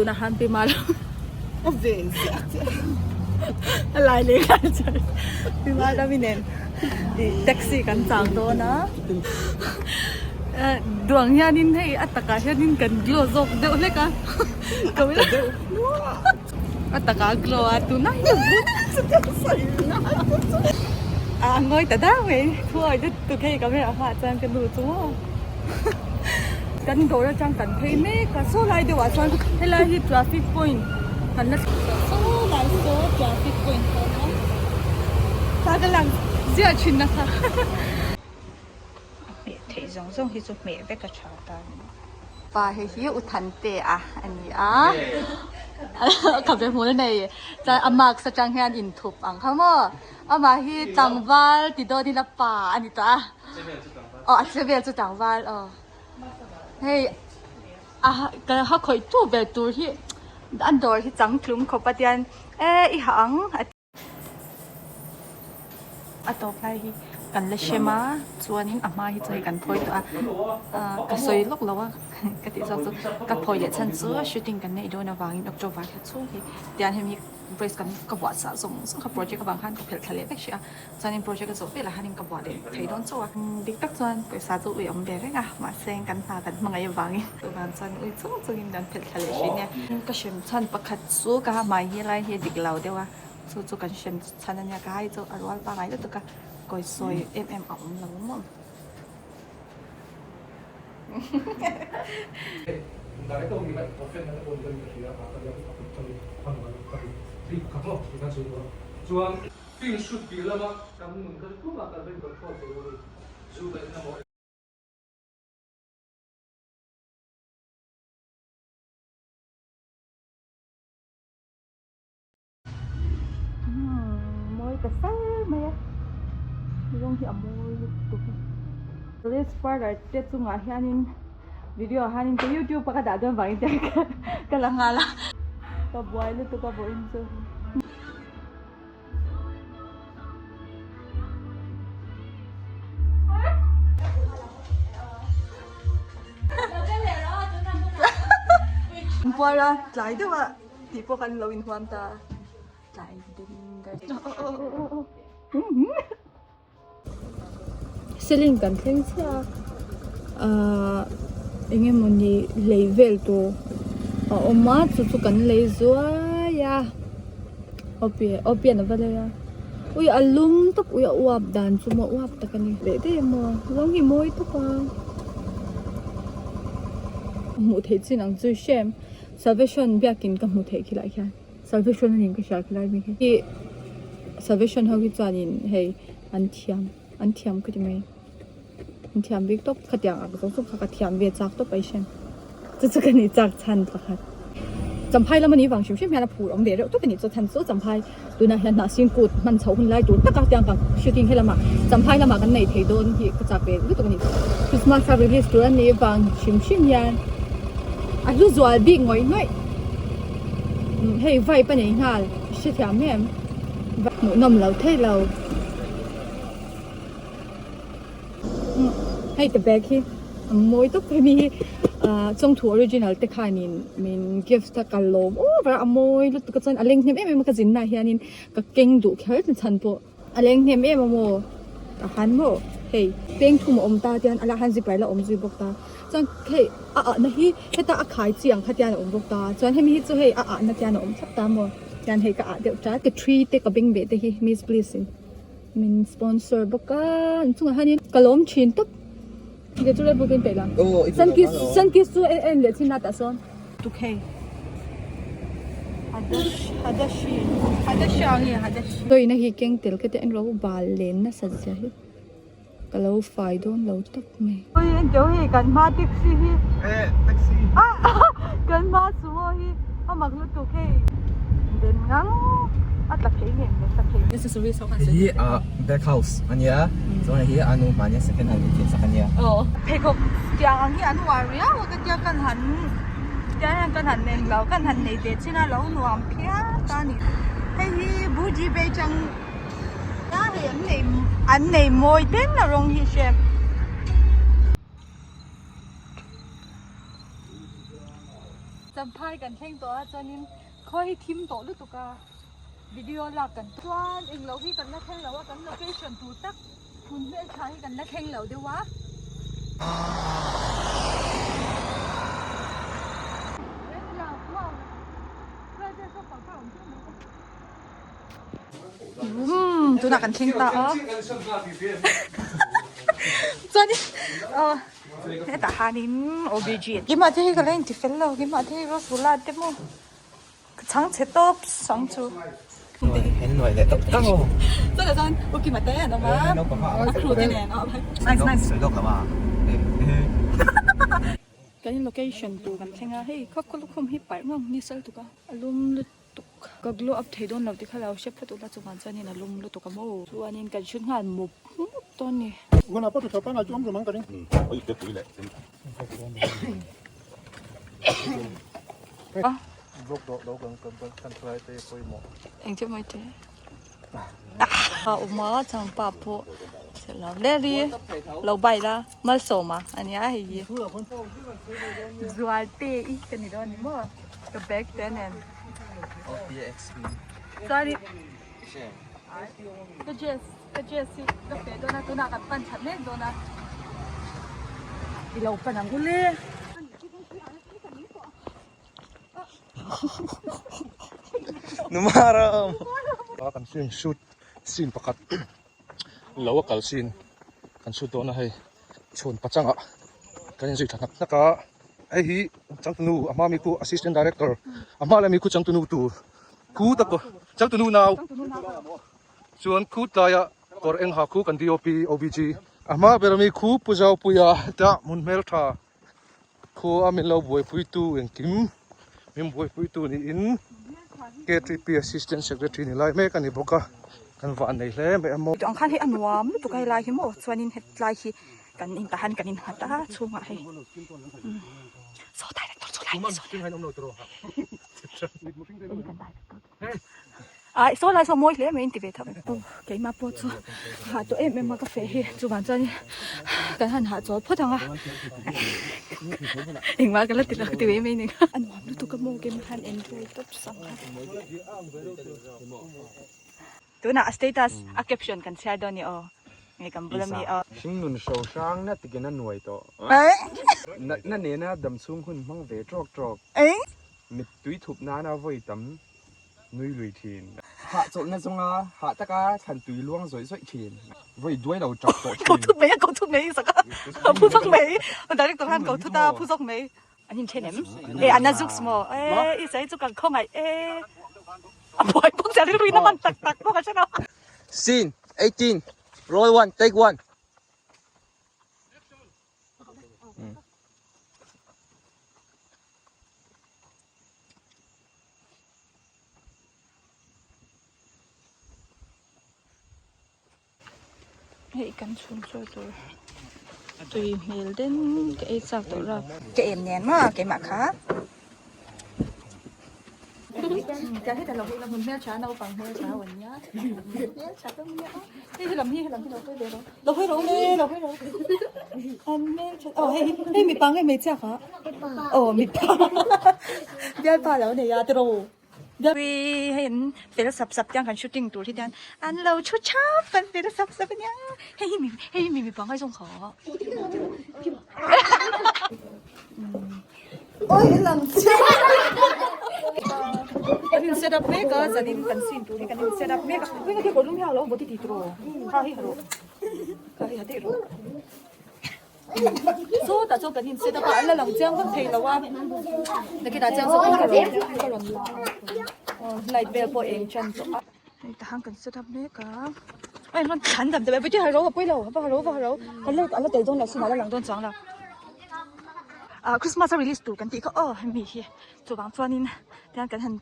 Tuna han pi mal a ve ziah chiah a lai leh nghal char pi mal ami nen ih taxi kan chang dawn a duang hianin hei a takah hianin kan glow zawk deuh hlek a a takah a glow a tuna hi a vut a ngawi ta dang mai thuawi lutuk hei camera hmaah chuan ka nu chu maw. Kan dawr atang kan phei mek a saw lai deuh ah chuan helai hi traffic point kan la saw lai saw traffic point pawh a awm a ka lang ziah thin nasa. A hmeh theih zawng zawng hi chu hmeh vek a tha ta a ni. Pa hei hi U Thantea a ni a ka be hmul nei chuan a mask atang hian inthup ang kha maw amah hi tlangval ti dawnin a pa a ni tawh a. Aw a che vel chu tlangval aw hei a ka ha khawih tu ber tur hi an dawr hi changtlung khawp a tian e i ha ang a a tawp lai hi kan la hrem a chuanin a hma hi chu hei kan phawi tawh a ah ka sawi lawk lo a ka tih zawk chu ka phawi leh chhan chu shooting kan neih dawn avangin October thla chhung hi tian hemi brace kan ka vuah chah zawng zawng kha project avang khan ka phelh thla leh vek hrih a. Chuanin project a zawh velah hianin ka buah leh thei dawn chauh a. Dik tak chuan pawisa chu ui awm ve reng a, mahse kan hna kan hmangaih avangin chuvang chuan ui chung chungin kan phelh thla leh hrin e. Ka hrem chhan pakhat chu ka hmai hi lai hi a dik lo deuh a, chu chu kan hrem chhan a nia, ka hai chu a rual pangai lutuk a, kawisawi em em a awm lo maw. Film shoot piah lama kan nun kha chu tumah kan va incontrol thei lo a ni. Zu ka in a maw? Mawi ta sar mai a, rawng hi a mawi lutuk a. Police parlour te chungah hianin video ah hianin ka youtube a ka dah dawn vangin te ka la nghal a, ka buai lutuk a vawiin chu. Puara tlai deuh a tih pawh kan lo inhuam ta tlai ding Ceiling kan thleng chiah a ahh eng emawni lei vel tur a awm a chu chu kan lei zuai a opian a va lei a ui a lum tawp ui a uap dan chu maw uap tak a ni leh daih a maw rawng hi mawi tawp a hmuh theih chin ang chu hrem salvation biakin ka hmu theih khilai khian. Salvation a nih ka hria khilai mi hi salvation ho hi chuanin hei an thiam an thiam ka ti mai an thiam bik tawp khatiang ang zawng zawng kha ka thiam ve chak tawp mai hriat chu chu ka nih chak chhan pakhat champhai lam anih vang hrim hrim hian a phur awm ve reuh tawp a nih chu chhan chu champhai tunah hian hnah sin kut hman chhoh hun lai tur taka tiang kang shooting helamah champhai lamah kan nei thei dawn hi ka chak ve lutuk a ni Christmas a release tur a nih vang hrim hrim hian a hlu zual bik ngawih ngawih. Hei vibe a nei nghal hrethiam em hmuh nawm lo thei lo hei te bag hi a mawi tawp hemi hi ah chawngthu original te khanin min gift a ka lawm over a a mawi lutuk a chuan a leng hnem em em a ka zin na ah hianin ka keng duh kher chhan pawh. A leng hnem em a maw? Ka han maw? Hei peng thum a awm ta tian a lah han zipper la awm zui bawk ta chuan hei a ahna hi heta a khai chi ang kha tian a awm bawk ta chuan hemi hi chu hei a ahna tian a awm thlap ta maw tian hei ka ah deuh tat ka thi te ka beng beh te hi miss bliss in min sponsor bawk a an chungah hianin ka lawm thin tawp Enge chu red book in peih la sunkiss sunkiss chu en leh chin a tah sawn tuk hei hadashi hadashi ang nge hadashi tawina hi keng tel ka tia englo bal len nasa zia hi ka lo fai dawn lo tak mai ui engkeu hei kan hma taxi hi eh taxi ah kan hma sumo hi a mak lutuk hei den ngang a tla thei nge den tla thei Hei hi back house a nia chuan hei hi a nu hmania second hand in thil sak a nia. Pheikhawk tiang ang hi an uar riau a ka tia kan han tiang hian kan han eng lo kan han nei ve chin a lo nuam phian ta a ni. Hei hi Buji Bay chang a hei an nei an nei mawi den a rawng hi hre. Champhai kan thleng tawh a chuanin khaw hi thim tawh lutuk a video lak kan chuan englo hi kan la thleng lo a kan location tur tak hmun hmeltha hi kan la thleng lo deuh a. Umm tunah kan thleng ta a chuanin aw hetah hianin obg keimah te hi ka la inti fel lo keimah te hi rasgula te maw ka chhang chhe tawp ang chu chutah chuan u kima te an awm a a crew te nen nice nice. Kan in location tur kan thleng a hei khaw lukhum hi parh ngang ni sal tuk a a lum lutuk ka glow up thei dawn lo tih kha lo hre phawt ula chuvang chuanin a lum lutuk a maw chuanin kan shoot nghal mup mup dawn ni. Engtin mai te. A awm a changpa pawh lo leri lo bai la malsawma a nia hei hi zualte i ka ni dawn ni maw ka bag te nen chuanin ka dress ka dress hi ka feh dawn a tunah kan pan that mek dawn a i lo pan ang u le. Numaram. Kan film shoot scene pakhat lo a kal scene kan shoot dawn a hei chhun pachangah kan inzui tha hnak hnak a hei hi changtunu a hma mi khu assistant director a hma leh mi khu changtunu tur khu tak changtunu nau chuan khu tlaiah kawr eng ha khu kan dop obg a hma ber ami khu pu zaupuia hetah hmun hmeltha. Khua min lo buaipuitu engkim min buaipuitu niin KTP Assistant Secretary ni lai mek a ni bawk a, kan vah nei hle mai a maw. Ang khan hei a nuam lutuk a helai hi maw chuanin hetlai hi kan in tah hian kan innghat a chhungah hei saw director chu lai saw lai. Ai saw lai saw mawi hle mai in ti ve tho aw keimah pawh chu hah tawh em em a ka feh hi chuvang chuan kan han hah chawl phawt ang a engmah ka la ti lo ti mai mai a ni a nuam lutuk a maw keimah khan enjoy tawp sang kha tunah a status a caption kan chhiar dawn a ni aw nge kan bula mi aw. Hringnun hro hrang na tikin a nuai tawh. Natna nena damchhung hun hmang ve trawk trawk. Mittui thup nana vawi tam nui lui thin. Hah chawlhna zawnga hah taka thlan tui luang zawih zawih thin. Vawi duai lo tap tawh thin. Ko thut mai a, ko thut mai sak a, phu zawk mai. Director khan ko thut a, phu zawk mai. An inthen em? E an a zuks maw? E i sawi chu kan khawngaih e. A buai bawk sia rilru in a man tak tak bawk a hre lo. Scene 18 roll 1 take 1. Hei kan chhung chaw tur tui hmel den ka ei chak tawh rap. Ka em nen maw keimah kha. Tiang hi ta lo hei la hmun hmeltha naupang hmeltha a nia hmeltha ta nia hei helam hi helam hi lo hawi ve rawh lo hawi rawh le lo hawi rawh an hmeltha aw hei hei mipa nge hmeichhia kha aw mipa bialpa lo nei a tiraw hei an fel sap sap tiang kan shooting tur hi tian an lo thu thap an fel sap sap ania hei hi hei hi mi mipa ngaizawng kha Kan in set up mek a zanin kan scene tur hi kan in set up mek a ring a khi kawr lum hi a lo bawti ti tiraw kha hi ha rawh kha hi ha daih rawh sawtah chuan kan in set up a an la lang chiang vak thei lo a nakinah chiang zawk in ka rawn ka rawn la aw light vel pawh eng tan tawh a hei tah khan kan set up mek a a in rawn thlan dam dam e ha ro a pawi lo va ha ro va ha ro kan la an la tel dawn lo sin a la lang dawn chuang lo. Ah Christmas a release tur kan tih kha aw hemi hi chuvang chuanin tiang kan han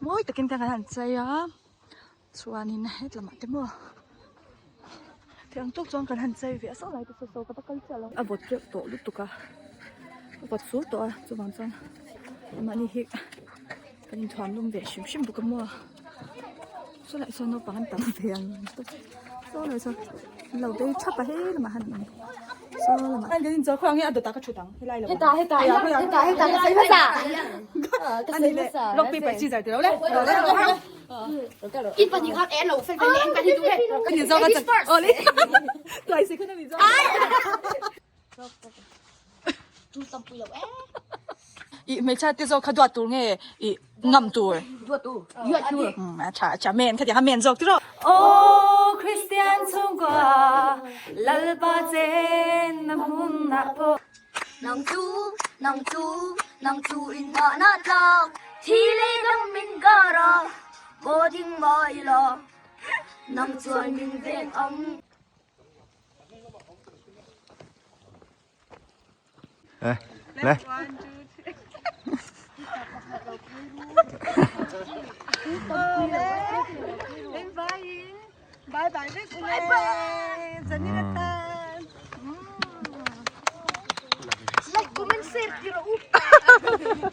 mawi takin tiang kan han chei a chuanin hetlamah te maw tiang tawk chuan kan han chei ve a saw lai te saw saw ka va kal chiah lo a vawt reuh tawh lutuk a a vawt fur tawh a chuvang chuan mahni hi kan inthuam lum ve hrim hrim bawk a maw saw lai sawn naupang an tam ve ang saw lai sawn an lo bei thap a he lamah hian an awm. Saw lamah. Kan in chaw khaw nge a dawtah ka thut ang helai lo. Hetah hetah hetah hetah ka sawi hmasa. Ka sawi hmasa. Rock paper scissor ti lo le. In pahnih khan e lo fel fel leh en pahnih tur he. Kan in zawk a chak. Aw le. Tuai si khan a mi zawk. I hmeichhia te zawk kha duat tur nge i ngam tur? Duat tur. Duat tur. A tha a tha men khatiang kha men zawk tiraw. Aw Kristian chhungkua Lalpa chenna hmunah pawh. Nang chu, nang chu, nang chu in nghah na tlak. Thi leh dam min kar a, aw ding mai la, nang chuan min veng ang. 来。 Bye bye, bye bye.